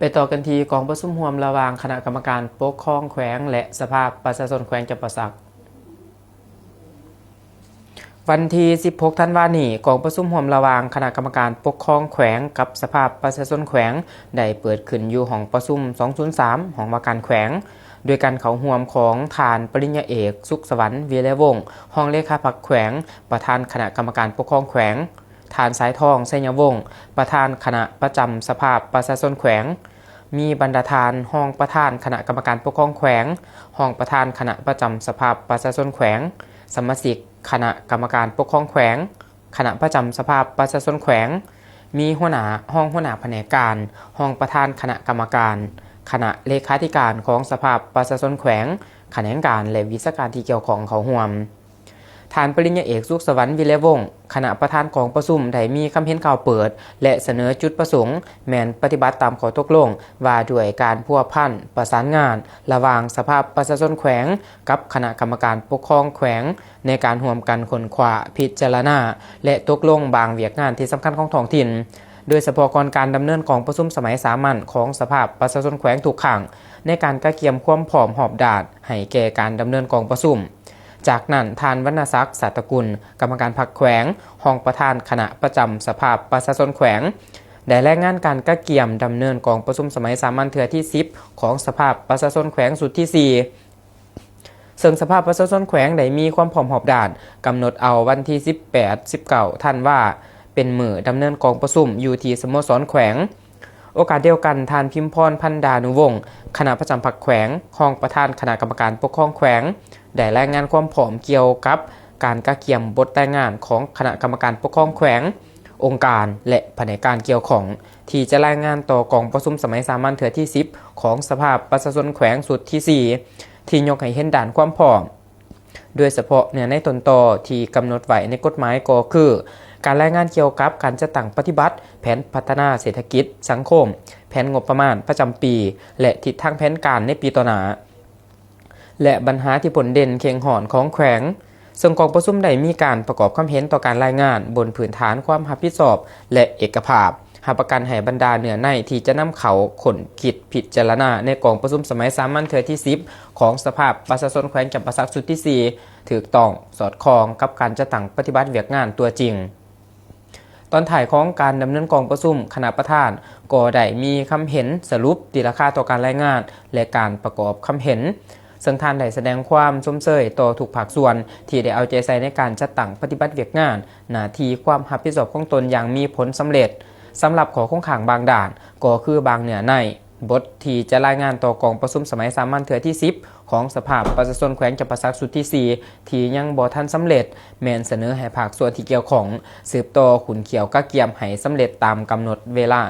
ໄປຕໍ່ກັນທີ່ກອງປະຊຸມຮ່ວມລະຫວ່າງຄະນະກຳມະການປົກຄອງແຂວງ ແລະ ສະພາປະຊາຊົນແຂວງຈຳປາສັກ. ວັນທີສິບຫົກ ທັນວານີ້, ກອງປະຊຸມຮ່ວມລະຫວ່າງຄະນະກຳມະການປົກຄອງແຂວງກັບສະພາປະຊາຊົນແຂວງ ໄດ້ເປີດຂຶ້ນຢູ່ຫ້ອງປະຊຸມ ສອງສູນສາມ ຫ້ອງວ່າການແຂວງ, ໂດຍການເຂົ້າຮ່ວມຂອງທ່ານປະລິນຍາເອກ ສຸກສະຫວັນ ວິໄລວົງ ຮອງເລຂາພັກແຂວງ, ປະທານຄະນະກຳມະການປົກຄອງແຂວງ, ທ່ານ ສາຍທອງ ໄຊຍະວົງ ປະທານຄະນະປະຈຳສະພາປະຊາຊົນແຂວງ, ມີບັນດາທ່ານຮອງປະທານຄະນະກຳມະການປົກຄອງແຂວງ, ຮອງປະທານຄະນະປະຈຳສະພາປະຊາຊົນແຂວງ, ສະມາຊິກຄະນະກຳມະການປົກຄອງແຂວງ, ຄະນະປະຈຳສະພາປະຊາຊົນແຂວງ, ມີຫົວໜ້າ, ຮອງຫົວໜ້າພະແນກການ, ຮອງປະທານຄະນະກຳມະການ, ຄະນະເລຂາທິການຂອງສະພາປະຊາຊົນແຂວງ, ຂະແໜງການ ແລະ ວິຊາການທີ່ກ່ຽວຂ້ອງເຂົ້າຮ່ວມ. ທ່ານປະລິນຍາເອກ ສຸກສະຫວັນ ວິໄລວົງ ຄະນະປະທານກອງປະຊຸມ ໄດ້ມີຄຳເຫັນກ່າວເປີດ ແລະ ສະເໜີຈຸດປະສົງ ແມ່ນປະຕິບັດຕາມຂໍ້ຕົກລົງວ່າດ້ວຍການພົວພັນປະສານງານລະຫວ່າງສະພາປະຊາຊົນແຂວງກັບຄະນະກຳມະການປົກຄອງແຂວງ ໃນການຮ່ວມກັນຄົ້ນຄວ້າ, ພິຈາລະນາ ແລະ ຕົກລົງບາງວຽກງານທີ່ສຳຄັນຂອງທ້ອງຖິ່ນ, ໂດຍສະເພາະກ່ອນການດຳເນີນກອງປະຊຸມສະໄໝສາມັນຂອງສະພາປະຊາຊົນແຂວງທຸກຄັ້ງ ໃນການກະກຽມຄວາມພ້ອມຮອບດ້ານໃຫ້ແກ່ການດຳເນີນກອງປະຊຸມ. ຈາກນັ້ນ, ທ່ານ ວັນນະສັກ ສາດຕະກຸນ ກຳມະການພັກແຂວງ, ຮອງປະທານຄະນະປະຈຳສະພາປະຊາຊົນແຂວງ ໄດ້ລາຍງານການກະກຽມດຳເນີນກອງປະຊຸມສະໄໝສາມັນເທື່ອທີສິບ ຂອງສະພາປະຊາຊົນແຂວງຊຸດທີສີ່ ເຊິ່ງສະພາປະຊາຊົນແຂວງໄດ້ມີຄວາມພ້ອມຮອບດ້ານ, ກຳນົດເອົາວັນທີສິບແປດ ສິບເກົ້າ ທັນວາ ເປັນມື້ດຳເນີນກອງປະຊຸມຢູ່ທີ່ສະໂມສອນແຂວງ. ໂອກາດດຽວກັນ, ທ່ານ ພິມພອນ ພັນດານຸວົງ ຄະນະປະຈຳພັກແຂວງ, ຮອງປະທານຄະນະກຳມະການປົກຄອງແຂວງ ໄດ້ລາຍງານຄວາມພ້ອມກ່ຽວກັບການກະກຽມບົດລາຍງານຂອງຄະນະກຳມະການປົກຄອງແຂວງ, ອົງການ ແລະ ພະແນກການກ່ຽວຂ້ອງ ທີ່ຈະລາຍງານຕໍ່ກອງປະຊຸມສະໄໝສາມັນເທື່ອທີສິບ ຂອງສະພາປະຊາຊົນແຂວງຊຸດທີສີ່ ທີ່ຍົກໃຫ້ເຫັນດ້ານຄວາມພ້ອມ. ໂດຍສະເພາະເນື້ອໃນຕົ້ນຕໍທີ່ກຳນົດໄວ້ໃນກົດໝາຍກໍຄື ການລາຍງານກ່ຽວກັບການຈັດຕັ້ງປະຕິບັດແຜນພັດທະນາເສດຖະກິດ, ສັງຄົມ, ແຜນງົບປະມານປະຈຳປີ ແລະ ທິດທາງແຜນການໃນປີຕໍ່ໜ້າ ແລະ ບັນຫາທີ່ພົ້ນເດັ່ນເຄັ່ງຮ້ອນຂອງແຂວງ. ເຊິ່ງກອງປະຊຸມໄດ້ມີການປະກອບຄຳເຫັນຕໍ່ການລາຍງານບົນພື້ນຖານຄວາມຮັບຜິດຊອບ ແລະ ເອກະພາບ, ຮັບປະກັນໃຫ້ບັນດາເນື້ອໃນທີ່ຈະນຳເຂົ້າຄົ້ນຄິດພິຈາລະນາໃນກອງປະຊຸມສະໄໝສາມັນເທື່ອທີສິບ ຂອງສະພາປະຊາຊົນແຂວງຈຳປາສັກຊຸດທີສີ່ ຖືກຕ້ອງສອດຄ່ອງກັບການຈັດຕັ້ງປະຕິບັດວຽກງານຕົວຈິງ. ຕອນທ້າຍຂອງການດຳເນີນກອງປະຊຸມ, ຄະນະປະທານກໍໄດ້ມີຄຳເຫັນສະຫຼຸບຕີລາຄາຕໍ່ການລາຍງານ ແລະ ການປະກອບຄຳເຫັນ, ເຊິ່ງທ່ານໄດ້ສະແດງຄວາມຊົມເຊີຍຕໍ່ທຸກພາກສ່ວນທີ່ໄດ້ເອົາໃຈໃສ່ໃນການຈັດຕັ້ງປະຕິບັດວຽກງານ, ໜ້າທີ່, ຄວາມຮັບຜິດຊອບຂອງຕົນຢ່າງມີຜົນສຳເລັດ. ສຳລັບຂໍ້ຄົງຄ້າງບາງດ້ານ, ກໍຄືບາງເນື້ອໃນ ບົດທີ່ຈະລາຍງານຕໍ່ກອງປະຊຸມສະໄໝສາມັນເທື່ອທີສິບ ຂອງສະພາປະຊາຊົນແຂວງຈຳປາສັກຊຸດທີສີ່ ທີ່ຍັງບໍ່ທັນສຳເລັດ, ແມ່ນສະເໜີໃຫ້ພາກສ່ວນທີ່ກ່ຽວຂ້ອງສືບຕໍ່ຂຸ້ນຂ້ຽວກະກຽມໃຫ້ສຳເລັດຕາມກຳນົດເວລາ.